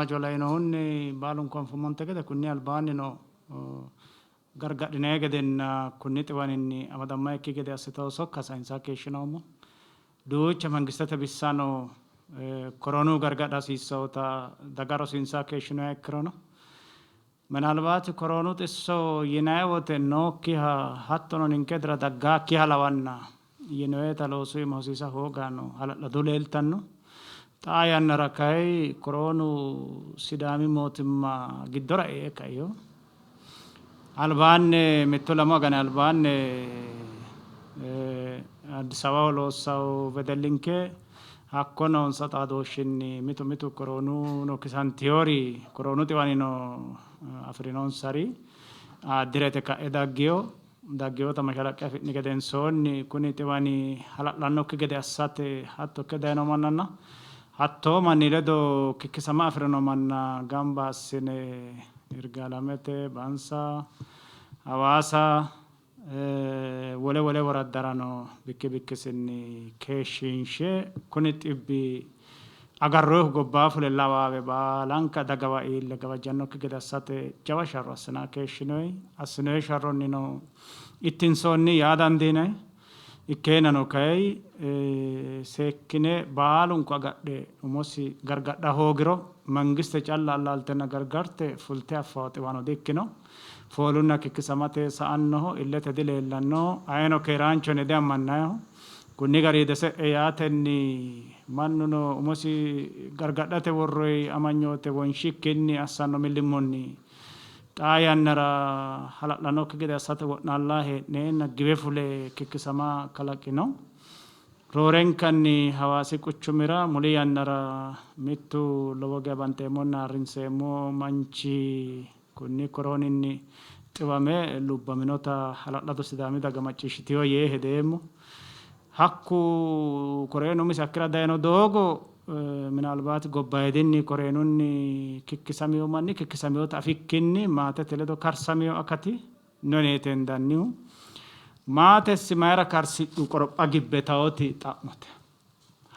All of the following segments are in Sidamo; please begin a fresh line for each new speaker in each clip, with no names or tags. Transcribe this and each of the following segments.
hajo lainohunni baalunku anfummonte gede kunni albaannino gargadhinanni gedenna kunni xiwaninni amadammanikki gede assitawo sokka sayinsanni keeshshinoommo. Duucha mangistete bissano koronu gargadha hasiissawota daga rosiinsanni keeshshinoha ikkirono minalbaati koronu xisso yinanni wote nookkiha hattono ninke dira daggaakkiha lawanna yinoyeta loosu iima hosiisa hoogano hala'lado leeltanno. Xaa yannara kayi koronu Sidaami mootimma giddora e'e kaino. Albaanni mittu lamu agani albaanni Addis Ababaho loossawo wedellinke hakko noonsa xaadooshshinni mitu mitu koroonu no kisantiyori koroonu xiwanino afi'rinonsari direte ka'e daggino. Dagginota mashalaqqe afi'ni gedensoonni kuni xiwani hala'lannokki gede assate hatto ikke dayino mannanna hattoo manni ledo kikkisama afi'rino manna gamba assine Yirgaalamete, Bansa, Hawaasa, wole wole woraddarano bikki bikkisinni keeshshiinshe kuni xibbi agarroyihu gobbaa fule lawaawe baalanka dagawa iille gawajjannokki gede assate jawa sharro assinanni keeshshinoyi. Assinoyi sharronnino ittinsoonni yaa dandiinanni. Ikkeennano kayi seekkine baalunku agadhe umosi gargadha hoogiro mangiste calla allaaltenna gargarte fulte affawo xiwano di-ikkino. Foolunna kikkisamate sa''annoho, illete dileellannoho, ayeno keeraancho yine diammannanniho. Kunni garinni dese'e yaatenni mannuno umosi gargadhate worroyi amanyoote wonshikkinni assanno millimmonni xaa yannara hala'lannokki gede assate wo'naallanni hee'neenna giwe fule kikkisama kalaqino. Roorenkanni Hawaasi quchumira muli yannara mittu lowo geya banxeemmonna ayirrinseemmo manchi kunni korooninni xiwame lubbaminota hala'lado Sidaami daga macciishshitino yee hedeemmo. Hakku koreenu umisi hakkira dayino doogo minaalbaati gobbayidinni koreenunni kikkisamino manni kikkisaminota afikkinni maatete ledo karsamino akati no yineeti hendannihu. Maatesi mayira karsidhu qoropha gibbe tawoti xa'mote.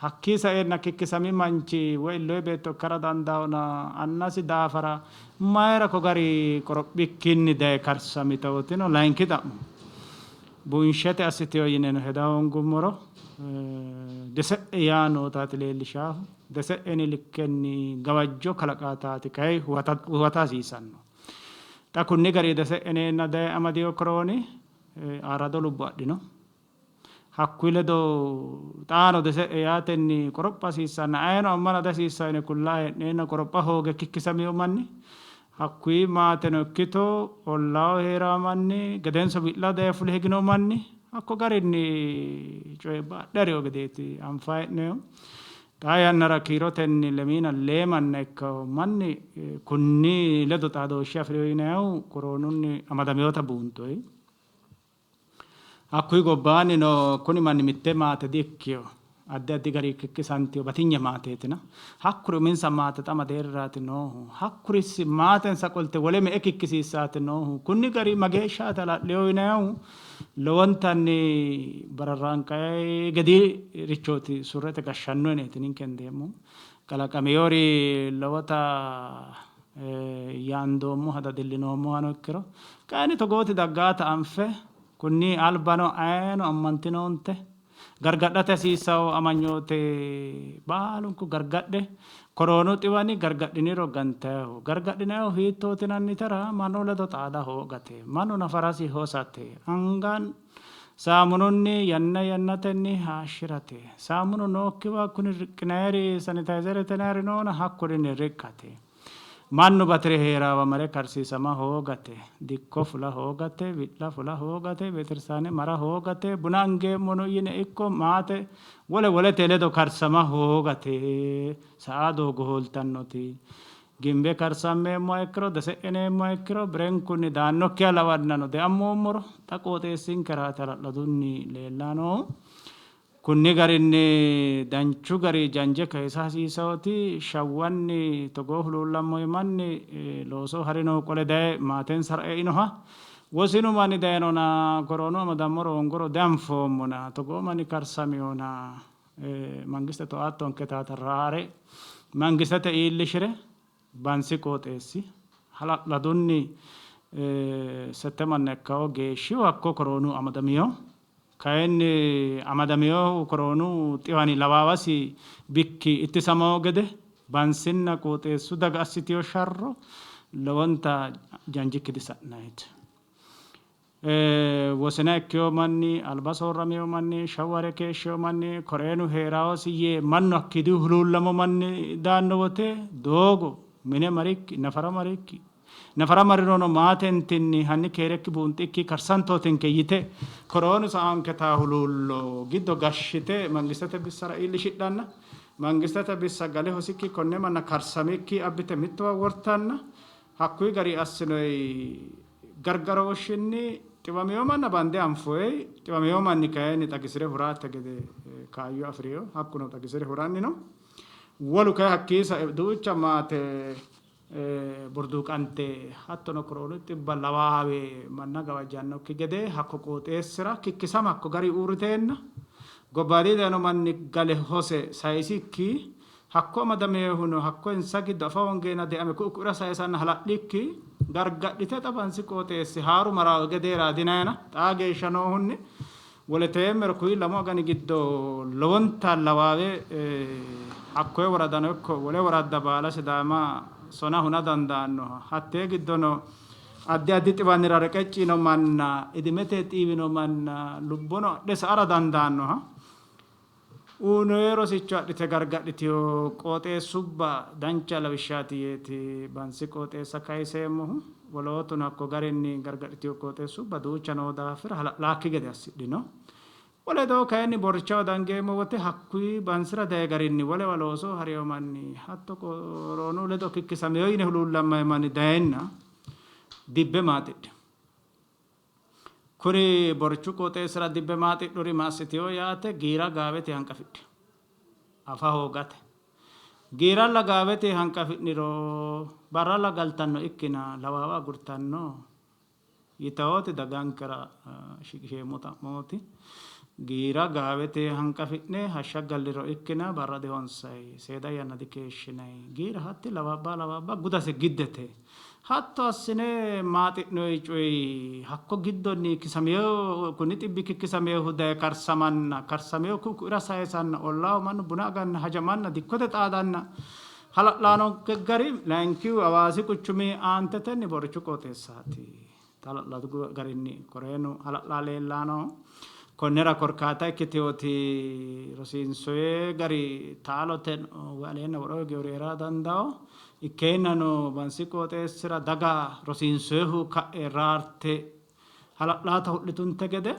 Hakkii saeenna kikkisami manchi woy illoyi beetto ikkara dandaawona annasi daafara mayira ko gari qorophikkinni daye karsami tawotino layinki xa'mo. Bunshete assitino yineno heda hoongummoro dese'e yaa nootaati leellishaahu. Dese'eni likkenni gawajjo kalaqaataati kayi huwata hasiisanno. Xa kunni gari dese'eneenna daye amadino korooni aarado lubbo adhino. Hakkuyi ledo xaano dese'e yaatenni qoropha hasiissanna ayeno ammana dihasiissanno yine kullayi hee'neenna qoropha hooge kikkisamino manni hakkuyi maateno ikkito ollaaho hee'rawo manni gedenso wi'la daye fule higino manni hakko garinni coyibba adhe harino gedeeti anfayi hee'noyihu. Xaa yannara kiirotenni lemiina lee manna ikkanno manni kunni ledo xaadooshshe afi'rino yinayihu koroonunni amadaminota buunxoyi. Hakkuyi gobbaannino kuni manni mitte maate di''ikkino, addi addi gari kikkisantino batinye maateetina. Hakkuri uminsa maate xa ma deerriraati noohu? Hakkuri maatensa qolte wole me''e kikkisiissaati noohu? Kunni gari mageeshshaati hala'lino yinannihu lowontanni bararraanqayi gediirichooti surrete gashshanno yineeti ninke hendeemmohu. Kalaqaminori lowota yaandoommoha dadillinoommohano ikkiro kayinni togooti daggaata anfe kunni albano ayeno ammantinoonte gargadhate hasiissanno amanyoote baalunku gargadhe koroonu xiwani gargadhiniro gantayiho gargadhinayihu hiittooti yinannitera mannu ledo xaada hoogate mannu nafarasi hosate anga saamununni yanna yannatenni haashshi'rate saamunu nookkiwa kuni riqqinayiri sanitayizerete yinayiri noona hakkurinni riqqate Mannu bati're hee'raawa mare karsiisama hoogate, dikko fula hoogate, wi'la fula hoogate, beetekiristaane mara hoogate, buna angeemmono yine ikko maate wole wolete ledo karsama hoogate sa'a doogo hooltannoti. Gimbe karsammeemmoha ikkiro, dese'eneemmoha ikkiro, birenkunni daannokkiha lawannano deammoommoro xa qooxeessinkeraati hala'ladunni leellanni noohu. Kunni garinni danchu gari janje kayisa hasiisawoti shawwanni togoo huluullammoyi manni looso harinohu qole daye maatensara einoha wosinu manni dayinona koroonu amadammoro hoongoro dianfoommona togoo manni karsamihona mangiste to'aattonke taata raare mangistete iillishire. Bansi qooxeessi hala'ladunni sette manna ikkawo geeshshihu hakko koroonu amadamino. Kayinni amadaminohu koroonu xiwani lawaawasi bikki ittisamawo gede Bansinna qooxeessu daga assitino sharro lowonta janjikki disa'nayite. Wosina ikkiwo manni, alba soorramino manni, shawware keeshshino manni, koreenu hee'rawosi yee mannu hakkiidihu huluullamo manni daanno wote doogo, mine marikki, nafara marikki, nafara marirono maatentinni hanni keerekki buunxikki karsantootinke yite koroonu sa''aanketa huluullo giddo gashshite mangistete bissara iillishidhanna mangistete bissa gale hosikki konne manna karsamikki abbite mittowa wortanna Hakkuyi gari assinoyi gargarooshshinni xiwamino manna bande anfoyi, xiwamino manni kayinni xagisi're hurate gede kaayyo afi'rino, hakkuno xagisi're huranni no. Wolu kayi hakkii sae duucha maate burduuqante hattono koroonu xibba lawaawe manna gawajjannokki gede hakko qooxeessira kikkisama hakko gari uurriteenna gobbaadii dayino manni gale hose sayisikki Hakko amadaminohuno hakko insa giddo afa hoongeenna deame ku'u ku'ira sayisanna hala'likki gargadhite xa Bansi qooxeessi haaru maraawe gedeera dinayana xaa geeshsha noohunni woleteemmero kuyi lamu agani giddo lowonta lawaawe hakkoye woradano ikko wole woradda baala Sidaama sona huna dandaannoha hattee giddono addi addi xiwanira reqecci yino manna idimete xiiwino manna lubbono adhe sa''ara dandaannoha Uyinoe rosicho adhite gargadhitino qooxeessubba dancha lawishshaati yeeti Bansi qooxeessa kayiseemmohu. Wolootuno hakko garinni gargadhitino qooxeessubba duucha noo daafira hala'laakki gede assidhino. Wole doo kayinni Borrichaho dangeemmo wote hakkuyi Bansira dayi garinni wolewa loosoho harino manni hatto koroonu ledo kikkisamino yine huluullammanni manni dayenna dibbe maaxidhino. Kuri Borchu qooxeessira dibbe maaxidhuri ma assitino yaate giira gaawete hanqafidhino. Afa hoogate. Giiralla gaawete hanqafi'niro barralla galtanno ikkina lawaawa agurtanno? Yitawooti dagankera shiqisheemmo xa'mooti. Giira gaawete hanqafi'ne hashsha galliro ikkina barra dihonsayi, seeda yanna dikeeshshinayi. Giira hatti lawaabba lawaabba gudase giddete. Hatto assine maaxi'noyi coyi hakko giddonni kisamino, kunni xibbi kikkisaminohu daye karsamanna, karsamino ku'u ku'ira sayisanna, ollaaho mannu buna aganna, hajamanna, dikkote xaadanna hala'lanno gari layinkihu Hawaasi quchumi aantetenni Borrichu qooxeessaati. Hala'ladu garinni Koreenu hala'la leellanno. Konnira korkaata ikkitinoti rosiinsoye gari taalote woy aleenna woro higewori hee'ra dandaanno. Ikkeennano Bansi qooxeessira daga rosiinsoyehu ka'e raarte hala'laata ho'litunte gede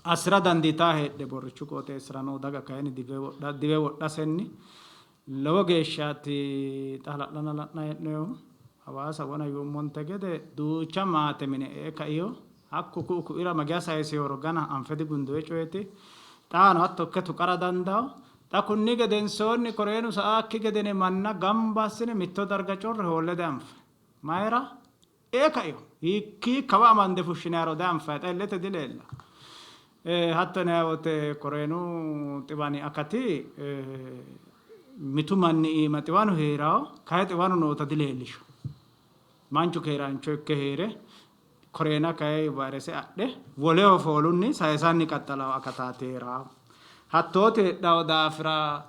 assi'ra dandiitanni heedhe Borrichu qooxeessira noo daga kayinni diwe wodhasenni Lowo geeshshaati xa hala'lanna la'nanni hee'noonnihu. Hawaasa wona yuummonte gede duucha maate mine e'e kaino. Hakku ku'u ku'ira mageya sayisinoro gana anfe digundoonni coyeeti. Xaano hatto ikke tuqara dandaanno. Xa kunni gedensoonni Koreenu sa'aakki gede yine manna gamba assine mitto darga corre hoolle dianfanni. Mayira? E'e kaino. Hiikkii kawa amande fushshinayiro dianfanni. Xa illete dileellanno. Hatto yinanni wote Koreenu xiwani akati mitu manni iima xiwanu hee'ranno, kayi xiwanu noota dileellishanno. Manchu keeraancho ikke hee're Koreena kayi vayirese adhe woleho foolunni sayisanni qaxxalanno akataati hee'rannohu. Hattooti heedhanno daafira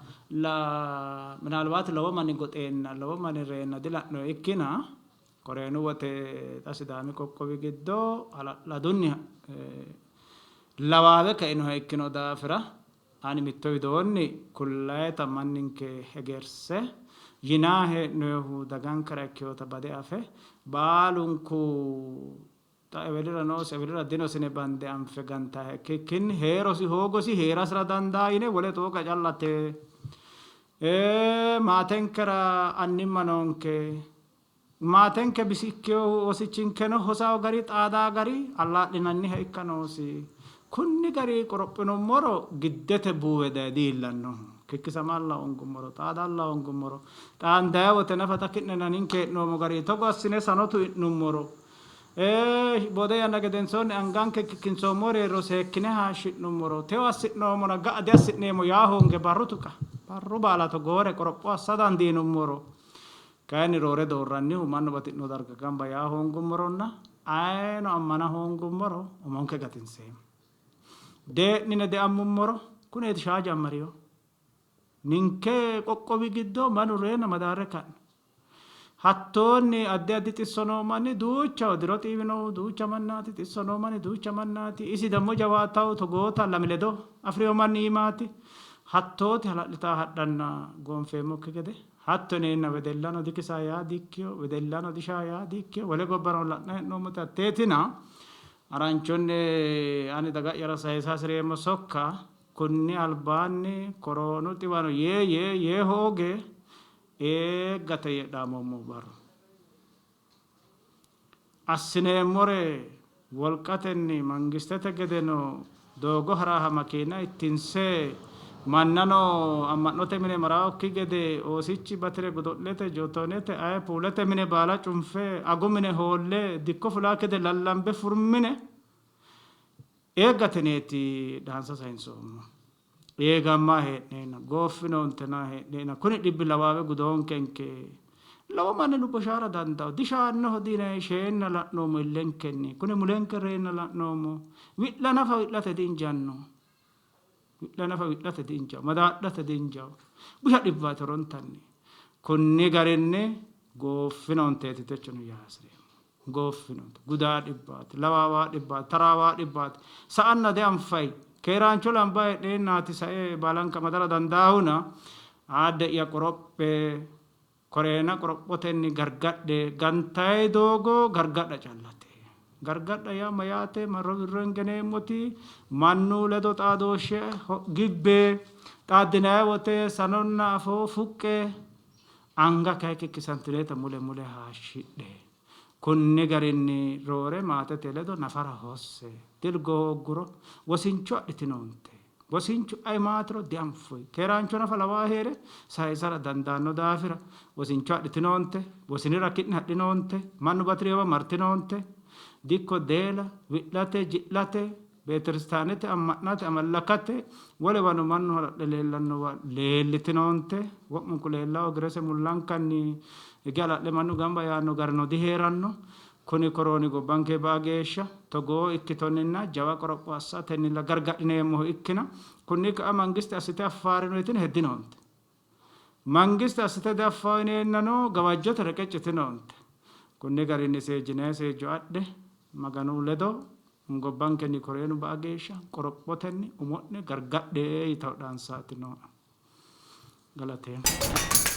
minaalbaati lowo manni goxeenna lowo manni reenna dila'noonni ikkina Koreenu wote xa Sidaami qoqqowi giddo hala'ladunni lawaawe kainoha ikkino daafira ani mitto widoonni kullayita manninke hegerse yinanni hee'noyihu dagankera ikkinota bade afe baalunku xa ewelira noosi ewelira dinosi yine bande anfe gantayiha ikkikkinni heerosi hoogosi hee'rasira dandaa yine wole xooqa callate maatenkera annimma noonke. Maatenke bisi ikkinohu oosichinkeno hosawo gari xaadaa gari allaa'linanniha ikka noosi. Kunni gari qorophinummoro giddete buuwe daye diiillannohu. Kikkisamalla hoongummoro, xaadalla hoongummoro, xaandayi wote nafa xa ki'nenna ninke hee'noommo gari togo assine sano tui'nummoro, boode yanna gedensoonni anganke kikkinsoommo reerro seekkine haashshi'nummoro, teyo assi'noommona ga'a diassi'neemmo yaa hoonge barru tuqa barru baala togoore qoropho assa dandiinummoro, Kayinni roore doorrannihu mannu bati'no darga gamba yaa hoongummoronna ayeno ammana hoongummoro umonke gatinseemmo. Dee'nine deammummoro kuneeti shaa jammarino. Ninke qoqqowi giddo mannu reenna madaarre ka'no. Hattoonni addi addi xisso noo manni duuchaho, diro xiiwinohu duucha mannaati, xisso noo manni duucha mannaati, isi dammo jawaataho togoota lami ledo afi'rino manni iimaati. Hattooti hala'litaa hadhanna goonfeemmokki gede hatto yineenna wedellano dikisa yaa dikkino, wedellano dishaa yaa dikkino, wole gobbarano la'nanni hee'noommoti hatteetina haranchunni ani daga'yara sayisa hasi'reemmo sokka kunni albaanni koroonu xiwano yee yee yee hooge Eeggate yee dhaamoommo barru. Assineemmore wolqatenni mangistete gedeno doogo ha'raaha makiina ittinse mannano amma'note mine maraokki gede oosichi batire godo'lete, joottoonete, aye puulete mine baala cunfe agu mine hoolle dikko fulaakki gede lallambe furmine eeggateneeti dhaansa sayinsoommo. Eegamma hee'neenna, gooffinoontena hee'neenna, kuni dhibbi lawaawe gudoonkenke. Lowo manni lubbo shaara dandaanno. Dishaannoho diyinanni, sheenna la'noommo illenkenni. Kune mulenke reenna la'noommo. Wi'la nafa wi'late diinjanno. Wi'la nafa wi'late diinjawo. Madaadhate diinjawo. Busha dhibbaati horontanni. Kunni garinni gooffinoonteeti techono yaa hasi'reemmo. Gooffinote. Gudaa dhibbaati. Lawaawaa dhibbaati. Taraawaa dhibbaati. Sa'anna dianfayi. Keeraancho lamba heedheennaati sae baalanka amadara dandaahuna aadde'ya qorophe, koreena qorophotenni gargadhe, gantayi doogo gargadha callate. Gargadha yaa mayaate? Marro wirro hingeneemmoti mannu ledo xaadooshshe gibbe, xaaddinayi wote sanonna afoo fuqqe, Anga kayi kikkisantinota mule mule haashshidhe. Kunni garinni roore maatete ledo nafara hosse. Dilgo hoogguro wosincho adhitinoonte. Wosinchu ayi maatiro dianfoyi. Keeraancho nafa lawaa hee're sayisara dandaanno daafira wosincho adhitinoonte. Wosinira ki'ne hadhinoonte. Mannu bati'rinowa martinoonte. Dikko deela, wi'late, ji'late, Beetekiristaanete amma'nate, amallakate, wolewano mannu hala'le leellannowa leellitinoonte. Wo'munku leellawo girese mullankanni hige hala'le mannu gamba yaanno garino dihee'ranno. Kuni korooni gobbanke ba'a geeshsha togoo ikkitonninna jawa qoropho assatennilla gargadhineemmohu ikkina kunni ka'a mangiste assite affaarino yitine heddinoonte. Mangiste assite diaffanno yineennano gawajjote reqeccitinoonte. Kunni garinni seejjinanni seejjo adhe Maganu ledo Gobbankenni Koreenu ba'a geeshsha qorophotenni umo'ne gargadhe yitanno dhaansaati nooe. Galateemmo.